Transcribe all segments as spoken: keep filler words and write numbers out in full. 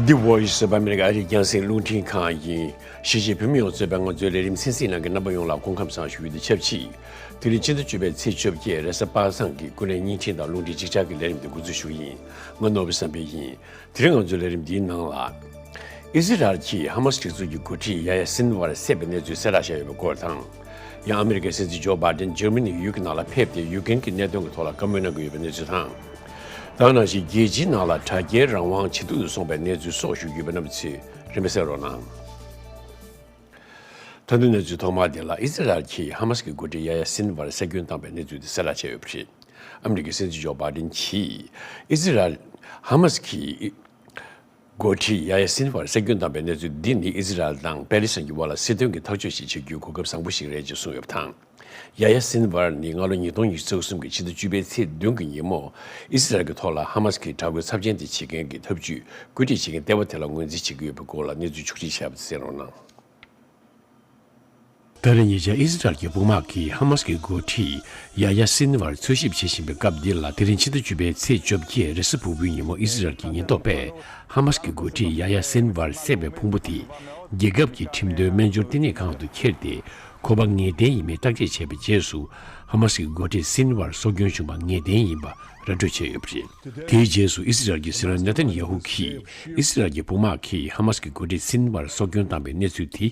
The Voice of America ཨ་རིའི་རྒྱང་སྲིང་རླུང་འཕྲིན་ཁང་ཡིན། གཞིས་བྱེས་བོད་མི་ཡོངས་གཙོས་པའི་ང་ཚོའི་ལས་རིམ་གསན་གཟིགས་གནང་མཁན་རྣམ་པ་ཡོངས་ལ་སྐུ་ཁམས་བཟང་ཞུ་རྒྱུ་དང་ཆབས་ཅིག་དེ་རིང་ཕྱི་ཟླ་བཅུ་པའི་ཚེས་བཅོ་བརྒྱད་རེས་གཟའ་པ་སངས་ཀྱི་ཀུན་གླེང་བརྙན་འཕྲིན་དང་རླུང་འཕྲིན་གཅིག་ཆར་གྱི་ལས་རིམ་འདི་འགོ་འཛུགས་ཞུ་གི་ཡིན། ང་ནོར་བུ་བསམ་འཕེལ་ཡིན། དེ་རིང་ང་ཚོའི་ལས་རིམ་འདིའི་ནང་ལ། ཨི་ཟི་རལ་གྱིས་ཧ་མ་སི་སྒྲིག་འཛུགས་ཀྱི་འགོ་ཁྲིད་ཡ་ཡ་སིན་ཝར་བསད་པའི་གནས་ཚུལ་གསལ་བསྒྲགས་བྱས་ཡོད་པའི་སྐོར་དང་། ཡང་ཨ་མི་རི་ཀའི་སྲིད་འཛིན་ཇོ་བྷའི་ཌེན་འཇར་མ་ནིའི་ཡུལ་གྱི་ནང་ལ་ཕེབས་ཏེ་ཡུཀ་རེན་གྱི་གནད་དོན་གྱི་ཐོག་ལ་བཀའ་མོལ་གནང་གི་ཡོད་པའི་གནས་ཚུལ་དང་། དེ་ནང་བཞིན་རྒྱལ་སྤྱིའི་ནང་ལ་དྲ་རྒྱའི་རང་དབང་ཇེ་སྡུག་ཏུ་སོང་བའི་གནས་ཚུལ་སོགས་ཞུ་རྒྱུ་ཡོད་པ་རྣམས་ཚོས་རིམ་པས་གསན་རོགས་གནང་། ད་དུང་གནས་ཚུལ་ཐོག་མ་དེ་ལ་ཨི་ཟི་རལ་གྱིས་ཧ་མ་སི་གི་འགོ་ཁྲིད་ཡ་ཡ་སིན་ཝར་བསད་སྐྱོན་བཏང་པའི་གནས་ཚུལ་དེ་གསལ་བསྒྲགས་བྱས་ཡོད་པ་རེད། ཨ་མི་རི་ཀའི་སྲིད་འཛིན་ཇོ་བྷའི་ཌེན་གྱིས་ཨི་ཟི་རལ་ཧ་མ་སི་གི་འགོ་ཁྲིད་ཡ་ཡ་སིན་ཝར་བསད་སྐྱོན་བཏང་པའི་གནས་ཚུལ་འདི་ནི་ཨི་ཟི་རལ་དང་པེ་ལི་སི་ཐན་གྱི་དབར་ལ་སྲིད་དོན་གྱི་ཐག་གཅོད་ཞིག་བྱེད་རྒྱུའི་གོ་སྐབས་བཟང་པོ་ཞིག་རེད་ཅེས་གསུངས་ཡོད་པ་དང་། ཡ་ཡ་སིན་ཝར་ནི་སྔ་ལོ་ཉིས་སྟོང་ཉི་ཤུ་རྩ་གསུམ་གྱི་ཕྱི་ཟླ་བཅུ་པའི་ཚེས་བདུན་གྱི་ཉིན་མོ་ཨི་ཟི་རལ་གྱི་ཐོག་ལ་ཧ་མ་སི་གི་དྲག་རྒོལ་ཚབས་ཆེན་དེ་བྱེད་མཁན་གྱི་ཐབས་ཇུས་བཀོད་སྒྲིག་བྱེད་མཁན་ལྟེ་བ་དེ་ལ་ངོས་འཛིན་བྱེད་ཀྱི་ཡོད་པའི་སྐོར་ལ་གནས་ཚུལ་ཕྱོགས་སྒྲིག་བྱས་པ་དེ་གསན་རོགས་གནང་། ད་རེས་ཉེ་ཆར་ཨི་ཟི་རལ་གྱི་དཔུང་དམག་གིས་ཧ་མ་སི་གི་འགོ་ཁྲིད་ཡ་ཡ་སིན་ཝར་འཚོལ་ཞིབ་བྱེད་བཞིན་པའི་སྐབས་འདི་ལ། དེ་རིང་ཕྱི་ཟླ་བཅུ་པའི་ཚེས་བཅོ་བརྒྱད་རེས་གཟའ་ཕུར་བུའི་ཉིན་མོ་ཨི་ཟི་རལ་གྱི་ཉེན་རྟོག་པས་ཧ་མ་སི་གི་འགོ་ཁྲིད་ཡ་ཡ་སིན་ཝར་བསད་པའི་ཕུང་པོ་དེ་རྒྱལ་ཁབ་ཀྱི་ཁྲིམས་དོན་སྨན་སྦྱོར་ལྟེ་གནས་ཁང་དུ་ཁྱེར་ཏེ་ཁོ་པ་ངེས་གཏན་ཡིན་མིན་བརྟག་དཔྱད་བྱས་པའི་རྗེས་སུ། ཧ་མ་སི་གི་འགོ་ཁྲིད་སིན་ཝར་སྲོག་སྐྱོན་བྱུང་བ་ངེས་གཏན་ཡིན་པ་ར་སྤྲོད་བྱས་ཡོད་པ་རེད། དེའི་རྗེས་སུ་ཨི་སི་རལ་གྱི་སྲིད་བློན་ནེ་ཐན་ཡ་ཧུ་གིས་ཨི་སི་རལ་གྱི་དཔུང་དམག་གིས་ཧ་མ་སི་གི་འགོ་ཁྲིད་སིན་ཝར་སྲོག་སྐྱོན་བཏང་པའི་གནས་ཚུལ་དེ་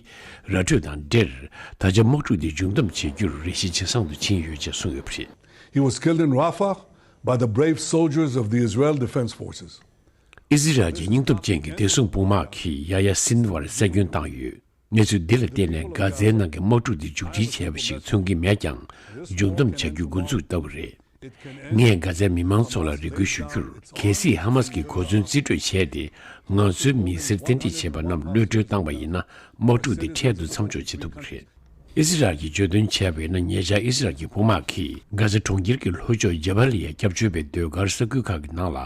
ར་སྤྲོད་དང་འབྲེལ། ད་ཆ་དམག་འཁྲུག་དེ་མཇུག་བསྡོམས་བྱེད་རྒྱུར་རེ་ཞིག་ཇེ་བཟང་དུ་ཕྱིན་ཡོད་ཅེས་གསུངས་ཡོད་པ་རེད། He was killed in Rafah by the brave soldiers of the Israel Defense Forces. ཨི་སི་རལ་གྱི་སྙིང་སྟོབས་ཅན་གྱི་བདེ་སྲུང་དཔུང་དམག་གིས་ཡ་ཡ་སིན་ཝར་བསད་སྐྱོན་བཏང་ཡོད། གནས་ཚུལ་འདི་ལ་བརྟེན་ནས་གྷ་ཛའི་ནང་གི་དམག་འཁྲུག་འདི་མཇུག་སྒྲིལ་བྱས་པ་ཞིག་མཚོན་གྱི་མེད་ཀྱང་། མཇུག་བསྡོམས་བྱ་རྒྱུའི་འགོ་འཛུགས་ལྟ་བུ་རེད། ངས་གྷ་ཛའི་མི་མང་ཚོ་ལ་རེ་སྐུལ་ཞུ་རྒྱུར། གལ་སྲིད་ཧ་མ་སི་གི་གོ་མཚོན་རྩིས་སྤྲོད་བྱས་ཏེ། ང་ཚོའི་མི་སེར་བཙན་ཁྲིད་བྱས་པ་རྣམས་གློད་གྲོལ་བཏང་བ་ཡིན་ན། དམག་འཁྲུག་འདི་འཕྲལ་དུ་མཚམས་འཇོག་བྱེད་ཐུབ་ཀྱི་རེད། ཨི་སི་རལ་གྱིས་བརྗོད་དོན་བྱས་པ་ཡིན་ན། ཉེ་ཆར་ཨི་སི་རལ་གྱི་དཔུང་དམག་གིས་གྷ་ཛ་གྲོང་ཁྱེར་གྱི་ལྷོ་ཕྱོགས་ཇ་བ་ལི་ཡའི་སྐྱབས་བཅོལ་བའི་ཟློས་གར་ས་ཁུལ་ཁག་གི་ནང་ལ་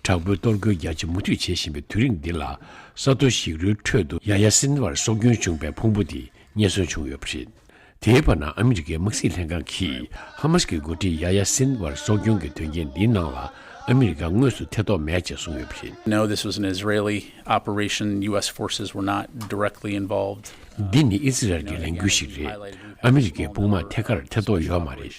དྲག་པོའི་གཏོར་རྒོལ་རྒྱ་ཆེ་མུ་མཐུད་བྱེད་བཞིན་པའི་དུས་རིང་འདི་ལ། ས་རྡོ་ཞིག་རོའི་ཁྲོད་དུ་ཡ་ཡ་སིན་ཝར་སྲོག་སྐྱོན་བྱུང་བའི་ཕུང་པོ་དེ་རྙེད་སོན་བྱུང་ཡོད་པ་རེད། དེའི་བར་ན་ཨ་མི་རི་ཀའི་དམག་སྲིད་ལྷན་ཁང་གིས་ཧ་མ་སི་གི་འགོ་ཁྲིད་ཡ་ཡ་སིན་ཝར་སྲོག་སྐྱོན་གྱི་དོན་རྐྱེན་འདིའི་ནང་ལ་ཨ་མི་རི་ཀ་དངོས་སུ་ཐེ་གཏོགས་མེད་ཅེས་གསུངས་ཡོད་པ་རེད། No, this was an Israeli operation. U S forces were not directly involved. འདི་ནི་ཨི་སི་རལ་གྱི་ལས་འགུལ་ཞིག་རེད། ཨ་མི་རི་ཀའི་དཔུང་དམག་ཐད་ཀར་ཐེ་གཏོགས་ཡོད་མ་རེད།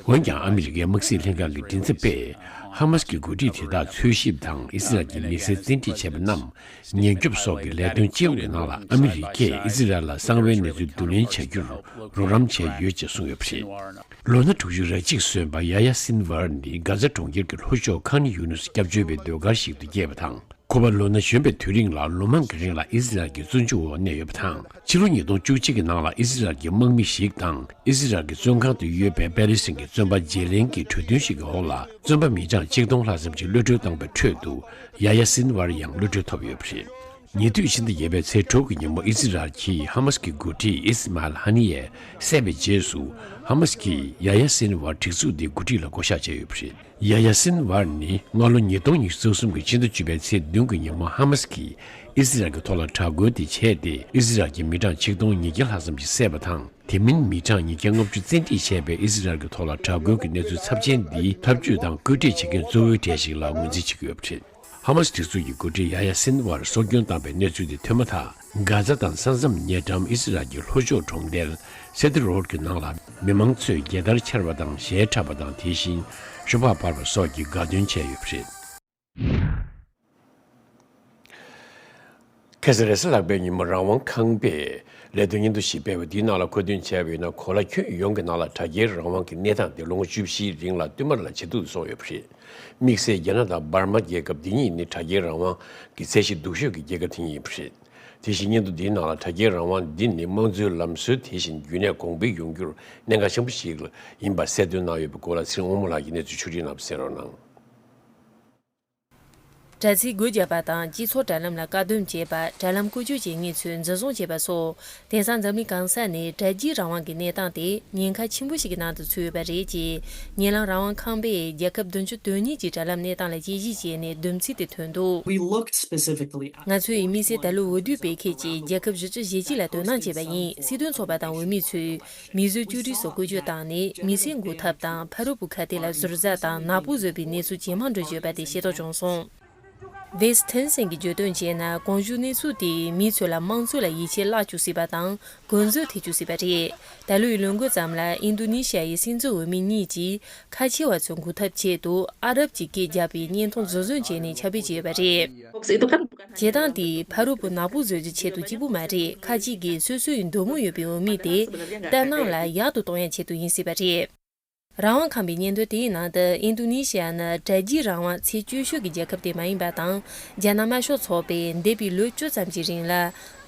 འོན་ཀྱང་ཨ་མི་རི་ཀའི་དམག་སྲིད་ལྷན་ཁང་གི་མགྲིན་ཚབ་པས་ཧ་མ་སི་གི་འགོ་ཁྲིད་དེ་དག་འཚོལ་ཞིབ་དང་ཨི་སི་རལ་གྱི་མི་སེར་བཙན་ཁྲིད་བྱས་པ་རྣམས་ཉེན་སྐྱོབ་སོགས་ཀྱི་ལས་དོན་སྤྱི་ཡོངས་ཀྱི་ནང་ལ་ཨ་མི་རི་ཀས་ཨི་སི་རལ་ལ་གསང་བའི་གནས་ཚུལ་བསྡུ་ལེན་བྱ་རྒྱུར་རོགས་རམ་བྱས་ཡོད་ཅེས་གསུངས་ཡོད་པ་རེད། ལོ་ན་དྲུག་ཅུ་རེ་གཅིག་སོན་པ་ཡ་ཡ་སིན་ཝར་ནི་གྷ་ཛ་གྲོང་ཁྱེར་གྱི་ལྷོ་ཕྱོགས་ཁཱན་ཡུ་ནུས་སྐྱབས་བཅོལ་བའི་ཟློས་གར་ཞིག་ཏུ་སྐྱེས་པ་དང་། ཁོ་པ་ལོ་ན་གཞོན་པའི་དུས་རིང་ལ་ལོ་མང་གི་རིང་ལ་ཨི་སི་རལ་གྱི་བཙོན་འཇུག་འོག་གནས་ཡོད་པ་དང་། ཕྱི་ལོ་ཉིས་སྟོང་བཅུ་གཅིག་གི་ནང་ལ་ཨི་སི་རལ་གྱི་དམག་མི་ཞིག་དང་ཨི་སི་རལ་གྱི་བཙོན་ཁང་དུ་ཡོད་པའི་པེ་ལི་སིན་གྱི་བཙོན་པ་བརྗེ་ལེན་གྱི་གྲོས་མཐུན་ཞིག་གི་འོག་ལ་བཙོན་པ་མི་གྲངས་གཅིག་སྟོང་ལྷག་ཙམ་ཞིག་གློད་གྲོལ་བཏང་པའི་ཁྲོད་དུ་ཡ་ཡ་སིན་ཝར་ཡང་གློད་གྲོལ་ཐོབ་ཡོད་པ་རེད། ཉེ་དུས་ཕྱི་ཟླ་བརྒྱད་པའི་ཚེས་དྲུག་གི་ཉིན་མོ་ཨི་སི་རལ་གྱིས་ཧ་མ་སི་གི་འགོ་ཁྲིད་ཨི་སི་མཱལ་ཧ་ནི་ཡེ་བསད་པའི་རྗེས་སུ། ཧ་མ་སི་གིས་ཡ་ཡ་སིན་ཝར་སྒྲིག་འཛུགས་འདིའི་འགོ་ཁྲིད་ལ་བསྐོ་གཞག་བྱས་ཡོད་པ་རེད། ཡ་ཡ་སིན་ཝར་ནི་སྔ་ལོ་ཉིས་སྟོང་ཉི་ཤུ་རྩ་གསུམ་གྱི་ཕྱི་ཟླ་བཅུ་པའི་ཚེས་བདུན་གྱི་ཉིན་མོ་ཧ་མ་སི་གིས་ཨི་སི་རལ་གྱི་ཐོག་ལ་དྲག་རྒོལ་དེ་བྱས་ཏེ་ཨི་སི་རལ་གྱི་མི་གྲངས་ཆིག་སྟོང་ཉིས་བརྒྱ་ལྷག་ཙམ་ཞིག་བསད་པ་དང་། དེ་མིན་མི་གྲངས་ཉིས་བརྒྱ་ལྔ་བཅུ་བཙན་ཁྲིད་བྱས་པའི་ཨི་སི་རལ་གྱི་ཐོག་ལ་དྲག་རྒོལ་གྱི་གནས་ཚུལ་ཚབས་ཆེན་འདིའི་ཐབས་ཇུས་དང་བཀོད་སྒྲིག་བྱེད་མཁན་གཙོ་བོའི་གྲས་ཤིག་ལ་ངོས་འཛིན་བྱེད་ཀྱི་ཡོད་པ་རེད། ཧ་མ་སི་སྒྲིག་འཛུགས་ཀྱི་འགོ་ཁྲིད་ཡ་ཡ་སིན་ཝར་སྲོག་སྐྱོན་བཏང་པའི་གནས་ཚུལ་དེ་ཐོན་མ་ཐག་གྷ་ཛ་དང་ས་མཚམས་ཉེ་འགྲམ་ཨི་སི་རལ་གྱི་ལྷོ་ཕྱོགས་གྲོང་རྡལ་སེ་ཏི་རོཌ་ཀྱི་ནང་ལ་མི་མང་ཚོས་རྒྱལ་དར་འཕྱར་བ་དང་གཞས་འཁྲབ་པ་དང་། དེ་བཞིན་ཤོ་སྦག་སྤར་བ་སོགས་ཀྱི་དགའ་སྟོན་བྱས་ཡོད་པ་རེད། ཁ་སང་རེས་གཟའ་ལྷག་པའི་ཉིན་མོ་རང་དབང་ཁང་པས་ལས་དོན་སྙན་ཐོ་ཞིག་སྤེལ་བ་འདིའི་ནང་ལ་མཁོ་འདོན་བྱས་པ་ཡིན་ན། གོ་ལ་ཁྱོན་ཡོངས་ཀྱི་ནང་ལ་དྲ་རྒྱའི་རང་དབང་གི་གནས་སྟངས་དེ་ལོ་ངོ་བཅུ་བཞིའི་རིང་ལ་བསྟུད་མར་ལ་ཇེ་སྡུག་ཏུ་སོང་ཡོད་པ་རེད། དམིགས་བསལ་རྒྱ་ནག་དང་འབར་མ་རྒྱལ་ཁབ་འདི་གཉིས་ནི་དྲ་རྒྱའི་རང་དབང་གི་ཚད་གཞི་སྡུག་ཤོས་ཀྱི་རྒྱལ་ཁབ་དེ་གཉིས་ཡིན་པ་རེད། དེ་བཞིན་སྙན་ཐོ་འདིའི་ནང་ལ་དྲ་རྒྱའི་རང་དབང་འདི་ནི་དམངས་གཙོའི་ལམ་སྲོལ་དེ་བཞིན་རྒྱུན་གནས་གོང་འཕེལ་ཡོང་རྒྱུར་གནད་འགག་ཆེན་པོ་ཞིག་ཡིན་པ་གསལ་སྟོན་གནང་ཡོད་པའི་སྐོར་ལ་ཚེ་རིང་དབང་མོ་ལགས་ཀྱིས་གནས་ཚུལ་ཕྱོགས་སྒྲིག་གནང་བ་གསན་རོགས་གནང་། དྲ་ཚིགས་སྒོ་བརྒྱབ་པ་དང་། སྤྱི་ཚོགས་དྲ་ལམ་ལ་བཀག་སྡོམ་བྱས་པ། དྲ་ལམ་བཀོལ་སྤྱོད་བྱེད་མཁན་ཚོས་འཛིན་བཟུང་བྱས་པ་སོགས། དེང་སང་འཛམ་གླིང་གང་ས་ནས་དྲ་རྒྱའི་རང་དབང་གི་གནས་སྟངས་དེ་ཉེན་ཁ་ཆེན་པོ་ཞིག་གི་ནང་དུ་ཚུད་ཡོད་པ་རེད་ཅེས། ཉེ་ལམ་རང་དབང་ཁང་པས་རྒྱལ་ཁབ་བདུན་ཅུ་དོན་གཉིས་ཀྱི་དྲ་ལམ་གནས་སྟངས་ལ་དཔྱད་ཞིབ་བྱས་ནས་བསྡོམས་ཚིག་དེ་ཐོན་འདུག We looked specifically at ང་ཚོས་དམིགས་བསལ་ད་ལོ་འོས་བསྡུ་སྤེལ་མཁན་གྱི་རྒྱལ་ཁབ་བཞི་བཅུ་ཞེ་གཅིག་ལ་དོ་སྣང་བྱས་པ་ཡིན། སྲིད་དོན་ཚོགས་པ་དང་འོས་མི་ཚོས་མིང་གཟུགས་བཅོས་སྒྲིག་སོགས་བཀོལ་སྤྱོད་བཏང་ནས། མི་སེར་འགོག་ཐབས་དང་ཕ་རོལ་པོའི་ཁ་གཏད་ལ་ཟུར་ཟ་དང་ནག་པོ་བཟོས་པའི་གནས་ཚུལ་ཇེ་མང་འགྲོ་བཞིན་ཡོད་པ་དེ་ཤེས་རྟོགས་བྱུང་སོང་། ཝེ་སི་ཐན་སན་གྱིས་བརྗོད་དོན་བྱས་ན། གོང་ཞུས་གནས་ཚུལ་དེས་མི་ཚོ་ལ་དམངས་གཙོ་ལ་ཡིད་ཆེས་བརླག་བཅུག་སྲིད་པ་དང་འགོ་འཛུགས་ཐེབས་བཅུག་སྲིད་པ་རེད། ད་ལོའི་ལོ་འགོ་ཙམ་ལ་ཨིན་རྡོ་ནེ་ཤི་ཡའི་སྲིད་འཛིན་འོས་མི་གཉིས་ཀྱིས་ཁ་ཆེ་བ་ཚོ་འགུག་ཐབས་ཆེད་དུ་ཨ་རབ་ཀྱི་སྐད་བརྒྱབ་པའི་བརྙན་ཐུང་བཟོ་བཟོ་བྱས་ནས་ཁྱབ་སྤེལ་བྱས་ཡོད་པ་རེད། བྱེད་སྟངས་དེས་ཕ་རོལ་པོ་ནག་པོ་བཟོ་རྒྱུའི་ཆེད་དུ་གཅིག་པུ་མ་རེད། ཁ་ཅིག་གིས་སོ་སོའི་འདོད་མོས་ཡོད་པའི་འོས་མི་དེ་ལྟར་སྣང་ལ་ཡག་ཏུ་གཏོང་ཡའི་ཆེད་དུ་ཡིན་སྲིད་པ་རེད། རང་དབང་ཁང་པའི་སྙན་ཐོ་དེའི་ནང་དུ། ཨིན་རྡོ་ནེ་ཤི་ཡ་ནི་དྲ་རྒྱའི་རང་དབང་ཚད་སྐྱོ་ཤོས་ཀྱི་རྒྱལ་ཁབ་དེ་མ་ཡིན་པ་དང་། རྒྱ་ནག་དམར་ཤོག་ཚོགས་པས་འདས་པའི་ལོ་བཅུ་ཙམ་གྱི་རིང་ལ།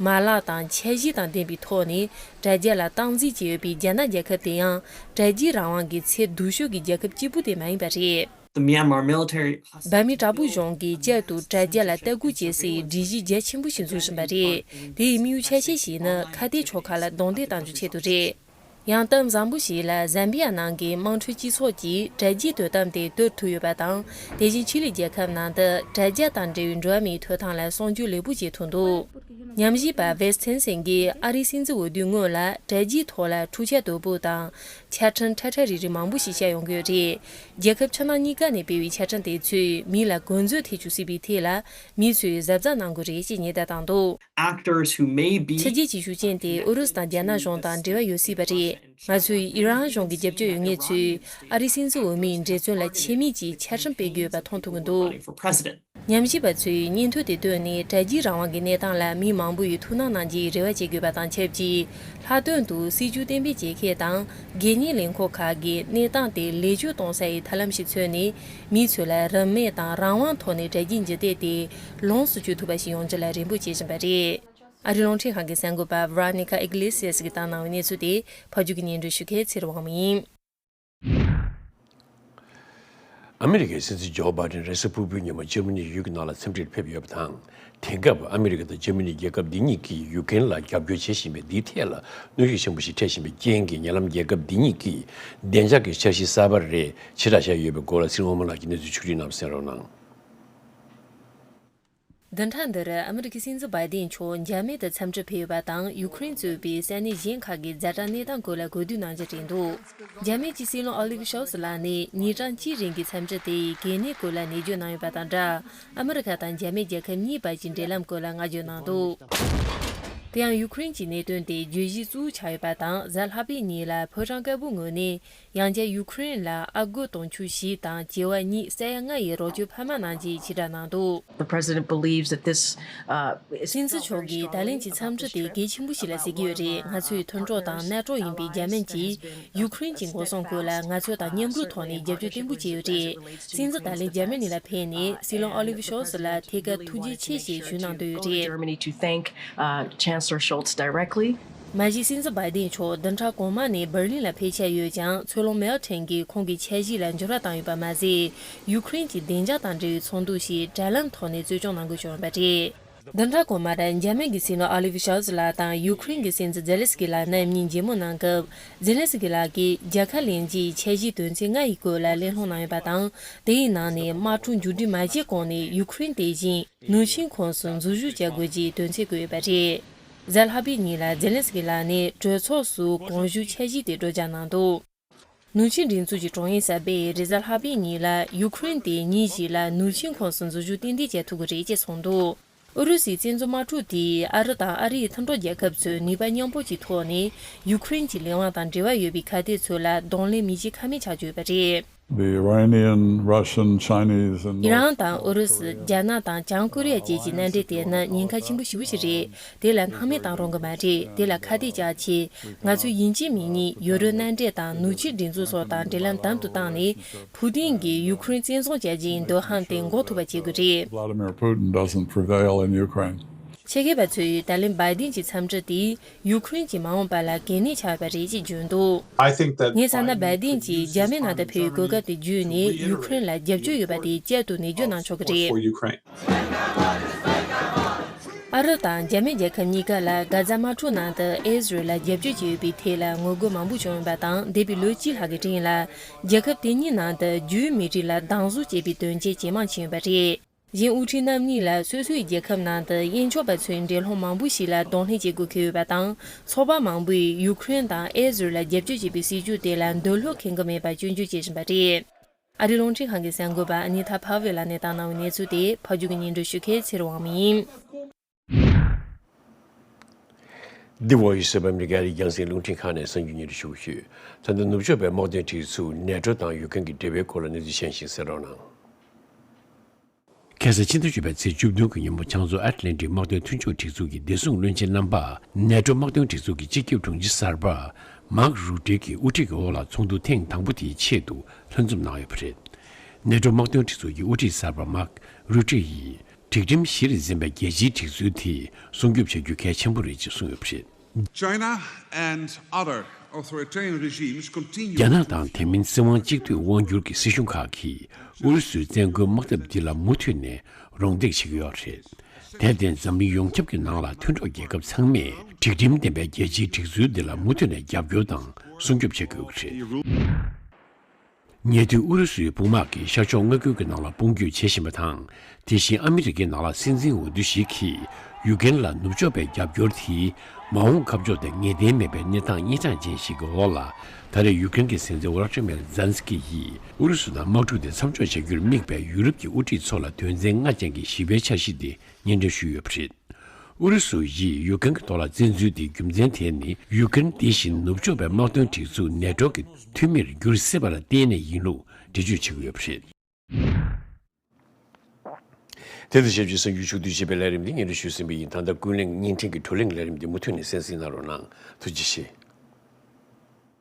མ་ལག་དང་འཆར་གཞི་དང་ལྡན་པའི་ཐོག་ནས་དྲ་རྒྱ་ལ་སྟངས་འཛིན་བྱས་ཡོད་པའི་རྒྱ་ནག་རྒྱལ་ཁབ་དེ་ཡང་། དྲ་རྒྱའི་རང་དབང་གི་ཚད་སྡུག་ཤོས་ཀྱི་རྒྱལ་ཁབ་གཅིག་པུ་དེ་མ་ཡིན་པ་རེད། The Myanmar military has འབར་མའི་དྲག་པོའི་གཞུང་གིས་བསྐྱར་དུ་དྲ་རྒྱ་ལ་ལྟ་སྐུལ་བྱེད་སའི་སྒྲིག་གཞི་རྒྱ་ཆེན་པོ་ཞིག་འཛུགས་བཞིན་པ་རེད། དེའི་དམིགས་ཡུལ་ཆ་ཤས་ཤིག་ནི་ཁ་གཏད་ཕྱོགས་ཁག་ལ་རྡུང་རྡེག་གཏང་རྒྱུའི་ཆེད་དུ་རེད། ཡང་སྟབས་བཟང་པོ་ཞིག་ལ། ཛམ་བི་ཡ་ནང་གི་དམངས་ཁྲོད་སྤྱི་ཚོགས་ཀྱིས་དྲ་རྒྱའི་དོ་དམ་དེ་གཏོར་ཐུབ་ཡོད་པ་དང་། དེ་བཞིན་ཆི་ལི་རྒྱལ་ཁབ་ནང་དུ་དྲ་རྒྱ་དང་འབྲེལ་བའི་འགྲོ་བ་མིའི་ཐོབ་ཐང་ལ་སྲུང་སྐྱོབ་ལེགས་པོ་བྱེད་ཐུབ་འདུག་ཉམས་ཞིབ་པ་ཝེ་སི་ཐན་སན་གྱིས་ཨ་རིའི་སྲིད་འཛིན་འོས་བསྡུའི་སྔོན་ལ་དྲ་རྒྱའི་ཐོག་ལ་འཁྲུག་ཆ་དོད་པོ་དང་ཆ་འཕྲིན་ཁྲ་ཁྲ་རིག་རིག་མང་པོ་ཞིག་ཤར་ཡོང་གི་ཡོད་རེད། རྒྱལ་ཁབ་ཕྱི་ནང་གཉིས་ཀ་ནས་སྤེལ་བའི་ཆ་འཕྲིན་དེ་ཚོས་མི་ལ་འགོ་འཛུགས་ཐེབས་བཅུག་སྲིད་པའི་ཐད་ལ་མི་ཚོས་གཟབ་གཟབ་གནང་དགོས་རེད་ཅེས་ཉེན་བརྡ་བཏང་འདུག actors who may be ཕྱི་རྒྱལ་གྱི་ཤུགས་རྐྱེན་དེ་ཨུ་རུ་སུ་དང་རྒྱ་ནག་གཞུང་དང་འབྲེལ་བ་ཡོད་སྲིད་པ་རེད། ང་ཚོས་ཨི་རན་གཞུང་གི་རྒྱབ་སྐྱོར་ཡོད་མཁན་ཚོས་ཨ་རིའི་སྲིད་འཛིན་འོས་མིའི་འབྲེལ་མཚོན་ལ་ཆེད་དམིགས་ཀྱིས་ཆ་འཕྲིན་སྤེལ་གྱི་ཡོད་པ་མཐོང་ཐུབ་ཀྱི་འདུག་ཉམས་ཞིབ་པ་ཚོས་སྙན་ཐོ་དེ་བཏོན་ནས་དྲ་རྒྱའི་རང་དབང་གི་གནས་སྟངས་ལ་མི་མང་པོས་ཐུགས་སྣང་གནང་རྒྱུའི་རེ་བ་བྱེད་དགོས་པ་དང་ཆབས་ཅིག་ལྷག་དོན་དུ་སྲིད་བྱུས་གཏན་འབེབས་བྱེད་མཁན་དང་སྒེར་གཉེར་ལས་ཁུངས་ཁག་གིས་གནས་སྟངས་དེ་ལེགས་བཅོས་གཏོང་ས་ཡི་ཐབས་ལམ་ཞིག་འཚོལ་ནས་མི་ཚོ་ལ་རིན་མེད་དང་རང་དབང་ཐོག་ནས་དྲ་རྒྱའི་འཇིག་རྟེན་དེ་ལོངས་སུ་སྤྱོད་ཐུབ་པ་ཞིག་ཡོང་རྒྱུ་ལ་རེ་འབོད་བྱེད་བཞིན་པ་རེད། ཨ་རིའི་རླུང་འཕྲིན་ཁང་གི་གསར་འགོད་པ་Veronica Iglesias གིས་བཏང་གནང་བའི་གནས་ཚུལ་དེ་ཕབ་སྒྱུར་གྱིས་སྙན་སྒྲོན་ཞུ་མཁན་ཚེ་རིང་དབང་མོ་ཡིན། ཨ་མི་རི་ཀའི་སྲིད་འཛིན་ཇོ་བྷའི་ཌེན་རེས་གཟའ་ཕུར་བུའི་ཉིན་མོ་འཇར་མ་ནིའི་ཡུལ་གྱི་ནང་ལ་འཚམས་འདྲིར་ཕེབས་ཡོད་པ་དང་། དེང་སྐབས་ཨ་མི་རི་ཀ་དང་འཇར་མ་ནི་རྒྱལ་ཁབ་འདི་གཉིས་ཀྱིས་ཡུ་ཀེ་རེན་ལ་རྒྱབ་སྐྱོར་བྱེད་བཞིན་པའི་འདིའི་ཐད་ལ་གནོན་ཤུགས་ཆེན་པོ་ཞིག་འཕྲད་བཞིན་པའི་རྐྱེན་གྱིས། ཉེ་ལམ་རྒྱལ་ཁབ་འདི་གཉིས་ཀྱིས་བདེ་འཇགས་ཀྱི་འཆར་གཞི་གསར་པ་རེ་ཕྱིར་བསྒྲགས་བྱས་ཡོད་པའི་སྐོར་ལ་ཚེ་རིང་དབང་མོ་ལགས་ཀྱིས་གནས་ཚུལ་ཕྱོགས་བསྒྲིགས་གནང་བ་གསན་རོགས་གནང་། བདུན་ཕྲག་འདིར་ཨ་མི་རི་ཀའི་སྲིད་འཛིན་བྷའི་ཌེན་མཆོག་འཇར་མན་དུ་འཚམས་འདྲིར་ཕེབས་ཡོད་པ་དང་། ཡུ་ཀེ་རེན་གཙོས་པའི་ས་གནས་གཞན་ཁག་གི་ཛ་དྲག་གནས་སྟངས་སྐོར་ལ་གོ་བསྡུར་གནང་རྒྱུ་རེད་འདུག་འཇར་མན་གྱི་སྲིད་བློན་ཨོ་ལི་ཝི་ཤོལ་ཚ་ལགས་ནས་ཉིན་གྲངས་གཅིག་རིང་གི་འཚམས་འདྲི་དེའི་གལ་གནད་སྐོར་ལ་ནན་བརྗོད་གནང་ཡོད་པ་དང་སྦྲགས། ཨ་མི་རི་ཁ་དང་འཇར་མན་རྒྱལ་ཁབ་གཉིས་བར་གྱི་འབྲེལ་ལམ་སྐོར་ལ་བསྔགས་བརྗོད་གནང་འདུག་དེ་ཡང་ཡུ་ཀེ་རེན་གྱི་གནད་དོན་དེ་བརྗོད་གཞི་གཙོ་བོ་ཆགས་ཡོད་པ་དང་། གཟའ་ལྷག་པའི་ཉིན་ལ་ཕོ་བྲང་དཀར་པོའི་ངོས་ནས། ཡང་བསྐྱར་ཡུ་ཀེ་རེན་ལ་ཨ་སྒོར་དུང་ཕྱུར་བཞི་དང་བྱེ་བ་གཉིས་ས་ཡ་ལྔ་ཡི་རོགས་སྐྱོར་འཕར་མ་གནང་རྒྱུའི་ཕྱིར་བསྒྲགས་གནང་འདུག The president believes that this, uh, སྲིད་འཛིན་མཆོག་གིས་ད་ལན་གྱི་འཚམས་འདྲི་དེ་གལ་ཆེན་པོ་ཞིག་ལ་གཟིགས་ཀྱི་ཡོད་རེད། ང་ཚོའི་མཐུན་གྲོགས་དང་རྣ་གྲོགས་ཡིན་པའི་འཇར་མན་གྱིས་ཡུ་ཀེ་རེན་གྱི་འགོག་སྲུང་སྐོར་ལ་ང་ཚོ་དང་མཉམ་རུབ་ཐོག་ནས་རྒྱབ་སྐྱོར་བརྟན་པོ་བྱས་ཡོད་རེད། སྲིད་འཛིན་ད་ལན་འཇར་མ་ནི་ལ་ཕེབས་ནས་སྲིད་བློན་ཨོ་ལི་ཝི་ཤོལ་ཚ་ལ་ཐད་ཀར་ཐུགས་རྗེ་ཆེ་ཞེས་ཞུས་གནང་འདོད་ཡོད་རེད། Germany to thank, uh, Chancellor Scholz directly. མ་གཞི་སྲིད་འཛིན་བྷའི་ཏིན་མཆོག་བདུན་ཕྲག་གོང་མ་ནས་འབར་ལིན་ལ་ཕེབས་འཆར་ཡོད་ཀྱང་། ཚོད་ལོང་མེལ་ཁྲེན་གྱིས་ཁོང་གི་འཆར་གཞི་ལ་འགྱུར་བ་བཏང་ཡོད་པ་མ་ཟད། ཡུ་ཀེ་རེན་གྱི་བདེ་འཇགས་དང་འབྲེལ་བའི་ཚོགས་འདུ་ཞིག་དྲ་ལམ་ཐོག་ནས་རྩོད་སྐྱོང་གནང་དགོས་བྱུང་ཡོད་པ་རེད། བདུན་ཕྲག་གོང་མར་འཇར་མན་གྱི་སྲིད་བློན་ཨོ་ལི་ཝི་ཤོལ་ཚ་ལགས་དང་ཡུ་ཀེ་རེན་གྱི་སྲིད་འཛིན་ཛེ་ལན་སི་ཀི་ལགས་རྣམ་གཉིས་མཇལ་མོལ་གནང་སྐབས། ཛེ་ལན་སི་ཀི་ལགས་ཀྱིས་རྒྱལ་ཁ་ལེན་རྒྱུའི་འཆར་གཞིའི་དོན་ཚན་ལྔ་ཡི་སྐོར་ལ་གླེང་སློང་གནང་ཡོད་པ་དང་། དེའི་ནང་ནས་དམག་འཁྲུག་མཇུག་སྒྲིལ་མ་བྱས་གོང་ནས་ཡུ་ཀེ་རེན་དེ་བཞིན་ནུབ་ཆིངས་ཁོངས་སུ་འཛུལ་ཞུགས་བྱ་དགོས་ཀྱི་དོན་ཚན་བཀོད་ཡོད་པ་རེད། གཟའ་ལྷག་པའི་ཉིན་ལ་ཛེ་ལན་སི་ཀི་ལགས་ནས་གྲོས་ཚོགས་སུ་གོང་ཞུས་འཆར་གཞི་དེ་སྒྲོག་སྦྱང་གནང་འདུག་ནུབ་ཆིངས་སྒྲིག་འཛུགས་ཀྱི་དྲུང་ཡིག་གསར་པས་རེས་གཟའ་ལྷག་པའི་ཉིན་ལ་ཡུ་ཀེ་རེན་དེ་ཉིན་བཞི་ལ་ནུབ་ཆིངས་ཁོངས་སུ་འཛུལ་ཞུགས་ཏན་ཏན་བྱེད་ཐུབ་ཀྱི་རེད་ཅེས་གསུངས་འདུག་ཨུ་རུ་སུའི་བཙན་འཛུལ་དམག་འཁྲུག་དེས་ཨ་རི་དང་ཨ་རིའི་མཐུན་གྲོགས་རྒྱལ་ཁབ་ཚོའི་ནུས་པ་མཉམ་སྤུངས་ཀྱི་ཐོག་ནས་ཡུ་ཀེ་རེན་གྱི་ལས་དབང་དང་འབྲེལ་བ་ཡོད་པའི་ཁ་གཏད་ཚོ་ལ་གདོང་ལེན་མི་བྱེད་ཁ་མེད་ཆགས་ཀྱི་ཡོད་པ་རེད། The Iranian, Russian, Chinese, and ཨི་རན་དང་ཨུ་རུ་སུ། རྒྱ་ནག་དང་བྱང་ཀོ་རི་ཡ་བཅས་ཀྱི་མནའ་འབྲེལ་དེ་ནི་ཉེན་ཁ་ཆེན་པོ་ཞེ་པོ་ཞིག་རེད། དེ་ལ་སྣང་མེད་བཏང་རུང་གི་མ་རེད། དེ་ལ་ཁ་གཏད་བཅག་ཆེད། ང་ཚོས་ཡིན་གཅིག་མིན་གཉིས་ཡུ་རོབ་མནའ་འབྲེལ་དང་ནུབ་ཕྱོགས་སྒྲིག་འཛུགས་སོགས་དང་འབྲེལ་ལམ་དམ་དུ་བཏང་ནས། ཕུ་ཏིན་གྱིས་ཡུ་ཀེ་རེན་བཙན་བཟུང་བྱ་རྒྱུའི་འདོད་ཧམ་དེ་འགོག་ཐུབ་པ་བྱེད་དགོས་རེད། Vladimir Putin doesn't prevail in Ukraine. ཆེད་མཁས་པ་ཚོས་ད་ལན་བྷའི་ཏིན་གྱི་འཚམས་འདྲི་དེས་ཡུ་ཀེ་རེན་གྱི་མ་འོངས་པ་ལ་གལ་གནད་ཆགས་པ་རེད་ཅེས་བརྗོད་འདུག I think that ངས་བསམ་ན། བྷའི་ཏིན་གྱིས་འཇར་མན་ནང་དུ་ཕེབས་པའི་གོ་སྐབས་དེ་བརྒྱུད་ནས་ཡུ་ཀེ་རེན་ལ་རྒྱབ་སྐྱོར་ཡོད་པ་དེ་བསྐྱར་དུ་ནན་བརྗོད་གནང་ཆོག་གི་རེད། For Ukraine. ཨ་རི་དང་འཇར་མན་རྒྱལ་ཁབ་གཉིས་ཀ་ལ་གྷ་ཛ་དམག་འཁྲུག་ནང་དུ་ཨི་ཟི་རལ་ལ་རྒྱབ་སྐྱོར་བྱས་ཡོད་པའི་ཐད་ལ་ངོ་རྒོལ་མང་པོ་བྱུང་ཡོད་པ་དང་། འདས་པའི་ལོ་གཅིག་ལྷག་གི་རིང་ལ་རྒྱལ་ཁབ་དེ་གཉིས་ནང་དུ་རྒྱུས་མི་རིགས་ལ་སྡང་ཟུག་བྱེད་པའི་དོན་རྐྱེན་ཇེ་མང་ཕྱིན་ཡོད་པ་རེད། གཞན་དབུ་ཁྲིད་རྣམ་གཉིས་ལ་སོ་སོའི་རྒྱལ་ཁབ་ནང་དུ་དབྱེན་ཕྱུག་པ་ཚོའི་འགྲན་སློང་མང་པོ་ཞིག་ལ་གདོང་ལེན་བྱེད་དགོས་འཁེལ་ཡོད་པ་དང་། ཚོགས་པ་མང་པོས་ཡུ་ཀེ་རེན་དང་ཨི་ཟི་རལ་ལ་རྒྱབ་སྐྱོར་བྱེད་པའི་སྲིད་ཇུས་དེ་ལ་འདོད་བློ་ཁེངས་ཀྱི་མེད་པར་སྐྱོན་བརྗོད་བྱེད་བཞིན་པ་རེད། ཨ་རིའི་རླུང་འཕྲིན་ཁང་གི་གསར་འགོད་པ་ཨ་ནི་ཐ་ཕ་ཝེ་ལགས་ནས་བཏང་གནང་བའི་གནས་ཚུལ་དེ་ཕབ་སྒྱུར་གྱིས་སྙན་སྒྲོན་ཞུ་མཁན་ཚེ་རིང་དབང་མོ་ཡིན། འདི་ཝོ་ཡི་སི་ཨོཕ་ཨ་མི་རི་ཀ་ཨ་རིའི་རྒྱང་སྲིང་རླུང་འཕྲིན་ཁང་ནས་གསར་འགྱུར་སྙན་སྒྲོན་ཞུ་གི་ཡོད། ད་ལྟ་ནུབ་ཕྱོགས་པའི་དམག་དོན་སྒྲིག་འཛུགས་ནེ་ཊོ་དང་ཡུཀ་རེན་གྱི་འབྲེལ་བའི་སྐོར་ལ་གནས་ཚུལ་གཞན་ཞིག་གསན་རོགས་གནང་། ཁ་སང་ཕྱི་ཟླ་བཅུ་པའི་ཚེས་བཅུ་བདུན་གྱི་ཉིན་མོ་བྱང་མཚོ་ཨེཊ་ལན་ཊིག་དམག་དོན་མཐུན་ཕྱོགས་སྒྲིག་འཛུགས་ཀྱི་བདེ་སྲུང་བློན་ཆེན་རྣམ་པ་ནེ་ཊོ་དམག་དོན་སྒྲིག་འཛུགས་ཀྱི་སྤྱི་ཁྱབ་དྲུང་ཆེ་གསར་པ་མཱག་རུ་ཏེ་གི་དབུ་ཁྲིད་ཀྱི་འོག་ལ་ཚོགས་འདུ་ཐེངས་དང་པོ་དེའི་ཆེད་དུ་ལྷན་འཛོམས་གནང་ཡོད་པ་རེད། ནེ་ཊོ་དམག་དོན་སྒྲིག་འཛུགས་ཀྱི་དབུ་ཁྲིད་གསར་པ་མཱག་རུ་ཏེ་ཡིས་སྒྲིག་ཁྲིམས་གཞི་རུ་འཛིན་པའི་རྒྱལ་སྤྱིའི་སྒྲིག་འཛུལ་དེ་སྲུང་སྐྱོབ་བྱ་རྒྱུ་གལ་ཆེན་པོ་རེད་ཅེས་གསུངས་ཡོད་པ་རེད། China and other authoritarian regimes continue རྒྱ་ནག་དང་དེ་མིན་སྲིད་དབང་གཅིག་སྡུད་དབང་སྒྱུར་གྱི་སྲིད་གཞུང་ཁག་གིས་ཨུ་རུ་སུའི་བཙན་རྒོལ་དམག་འཐབ་འདི་ལ་མུ་མཐུད་ནས་རོགས་འདེགས་བྱེད་ཀྱི་ཡོད་རེད། དེར་བརྟེན་འཛམ་གླིང་ཡོངས་ཁྱབ་ཀྱི་ནང་ལ་མཐུན་གྲོགས་རྒྱལ་ཁབ་ཚང་མས་སྒྲིག་ཁྲིམས་ལྡན་པའི་རྒྱལ་སྤྱིའི་སྒྲིག་འཛུལ་འདི་ལ་མུ་མཐུད་ནས་རྒྱབ་སྐྱོར་དང་སྲུང་སྐྱོབ་བྱེད་དགོས་ཀྱི་རེད། ཉེ་དུས་ཨུ་རུ་སུའི་དཔུང་དམག་གིས་ཤར་ཕྱོགས་མངའ་ཁུལ་གྱི་ནང་ལ་དཔུང་སྐྱོད་བྱེད་བཞིན་པ་དང་། དེ་བཞིན་ཨ་མི་རི་ཀའི་ནང་ལ་སྲིད་འཛིན་འོས་བསྡུ་ཞིག་གིས་ཡུཀ་རེན་ལ་ནུབ་ཕྱོགས་པའི་རྒྱབ་སྐྱོར་དེ་མ་འོངས་ཁ་ཕྱོགས་དེ་ངེས་གཏན་མེད་པའི་གནས་སྟངས་གཉན་འཕྲང་ཅན་ཞིག་གི་འོག་ལ། ད་རེས་ཡུཀ་རེན་གྱི་སྲིད་འཛིན་ཝོ་ལོ་ཏི་མིར་ཛེ་ལན་སི་ཀི་ཡིས་ཨུ་རུ་སུ་དང་དམག་འཁྲུག་དེ་མཚམས་འཇོག་བྱ་རྒྱུར་དམིགས་པའི་ཡུ་རོབ་ཀྱི་དབུ་ཁྲིད་ཚོ་ལ་དོན་ཚན་ལྔ་ཅན་གྱི་ཞི་བའི་འཆར་གཞི་དེ་སྙན་སྒྲོན་ཞུས་ཡོད་པ་རེད། ཨུ་རུ་སུ་ཡིས་ཡུཀ་རེན་གྱི་ཐོག་ལ་བཙན་འཛུལ་དེའི་རྒྱུ་མཚན་དེ་ནི་ཡུཀ་རེན་དེ་བཞིན་ནུབ་ཕྱོགས་པའི་དམག་དོན་སྒྲིག་འཛུགས་ནེ་ཊོ་གི་འཐུས་མིར་འགྱུར་སྲིད་པ་ལ་བརྟེན་ནས་ཡིན་ལུགས་འགྲེལ་བརྗོད་བྱེད་ཀྱི་ཡོད་པ་རེད། དེ་དང་ཆབས་ཅིག་གསར་འགྱུར་ཕྱོགས་བསྡུས་བྱས་པའི་ལས་རིམ་འདི་སྙན་སྒྲོན་ཞུས་ཟིན་པ་ཡིན། ད་ལྟ་ཀུན་གླེང་བརྙན་འཕྲིན་གྱི་བགྲོ་གླེང་ལས་རིམ་འདི་མུ་མཐུད་ནས་གསན་གཟིགས་གནང་རོགས་གནང་། ཐུགས་རྗེ་ཆེ།